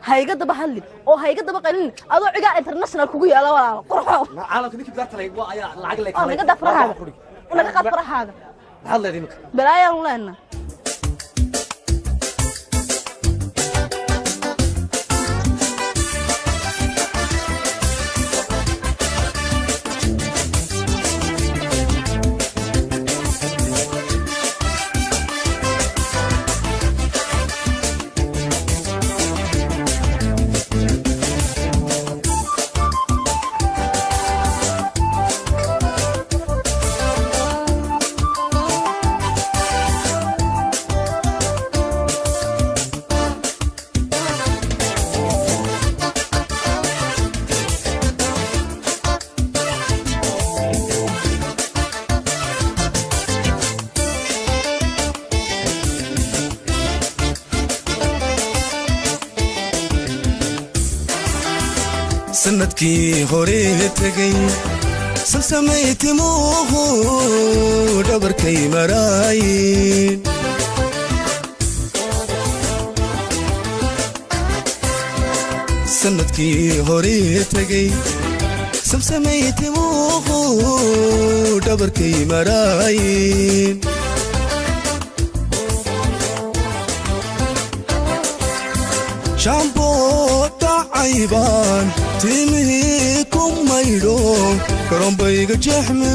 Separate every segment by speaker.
Speaker 1: Ha iga daba hadlin oo ha iga daba qalin, adoo Cigaal International kugu yaala, walaalo qurxo.
Speaker 2: Caalamka ninkii bidaarta leh waa ayaa lacag leh.
Speaker 1: Oo naga daa farahaaga, naga qaad farahaaga.
Speaker 2: Maxaad leedahay imika?
Speaker 1: Balaayaan leena.
Speaker 3: Sanadkii hore tegay samsamay timuhu dhabarkay maraayin. Sanadkii hore tegay samsamay timuhu dhabarkay maraayin. Shaamboo dhacaybaan timihii ku maydho, garoonbayga jeexme.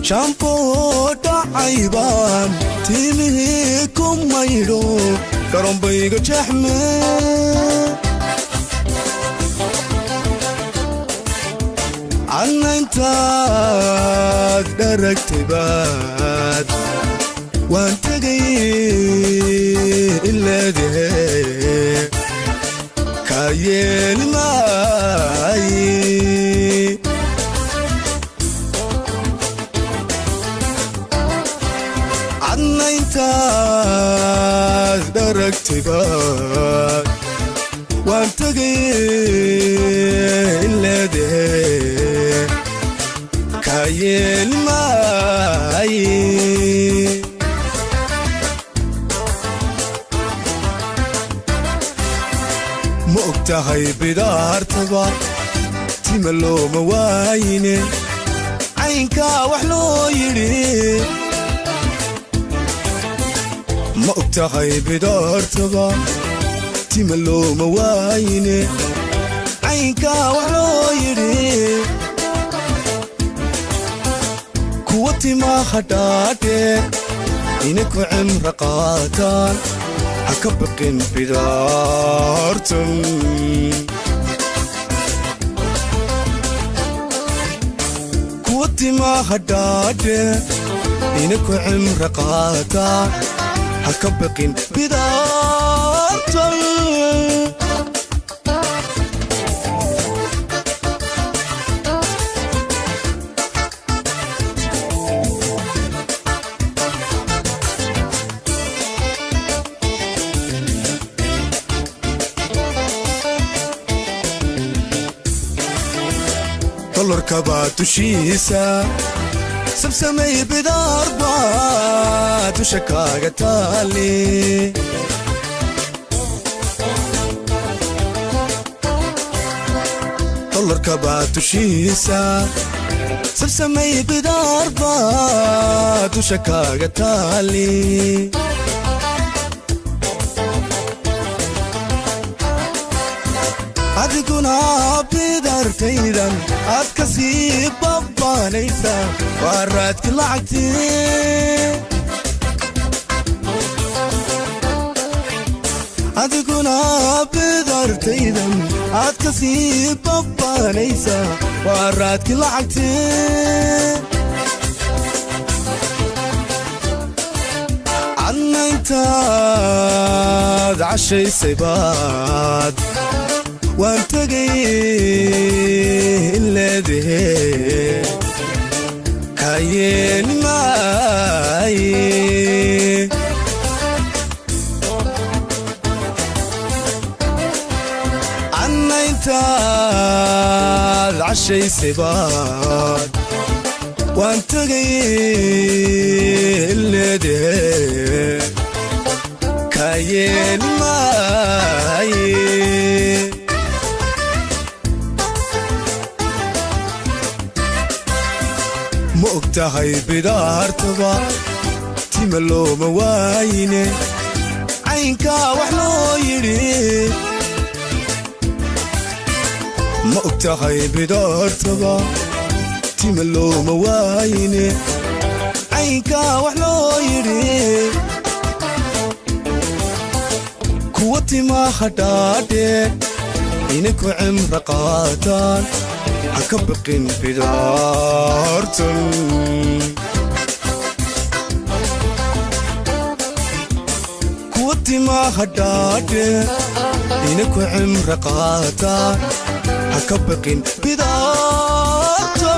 Speaker 3: Shaamboo dhacaybaan timihii ku maydho, garoonbayga jeexme. Cadna intaad dharagtay baad waan tegay ileedahe, kaa yeeli maaye. Cadna intaad dharagtay baad waan tegay ileedahe, kaa yeeli maaye. Ma og tahay bidaartaba tima looma waayine, caynkaa wax loo yidhi? Ma og tahay bidaartaba tima looma waayine, caynkaa wax loo yidhi? Kuwa timaa hadhaadheer ina ku cimro qaataan, ha ka baqin bidaartan. Kuwa timaa hadhaadheer ina ku cimro qaataan, ha ka baqin bidaartan. Dolarka baa dushiisa sabsamay, bidaar baa dusha kaaga taali. Dolarka baa dushiisa sabsamay, bidaar baa dusha kaaga taali. Adiguna bidaartaydan aad ka sii babbaanaysaa, waa raadki lacagtii. Adiguna bidaartaydan aad ka sii babbaanaysaa, waa raadki lacagtii. Cadna intaad cashaysay baad waan tegay leedahe, kaa yeeli maaye. Cadna intaad cashaysay baad waan tegay leedahe, Yeeli maaye. Ma og tahay bidaartaba tima looma waayine, caynkaa wax loo yidhi? Ma og tahay bidaartaba tima looma waayine, caynkaa wax loo yidhi? Kuwa timaha dhaadheer inay ku cimro qaataan ha ka baqin bidaartan. Kuwa timaha dhaadheer inay ku cimro qaataan ha ka baqin bidaartan.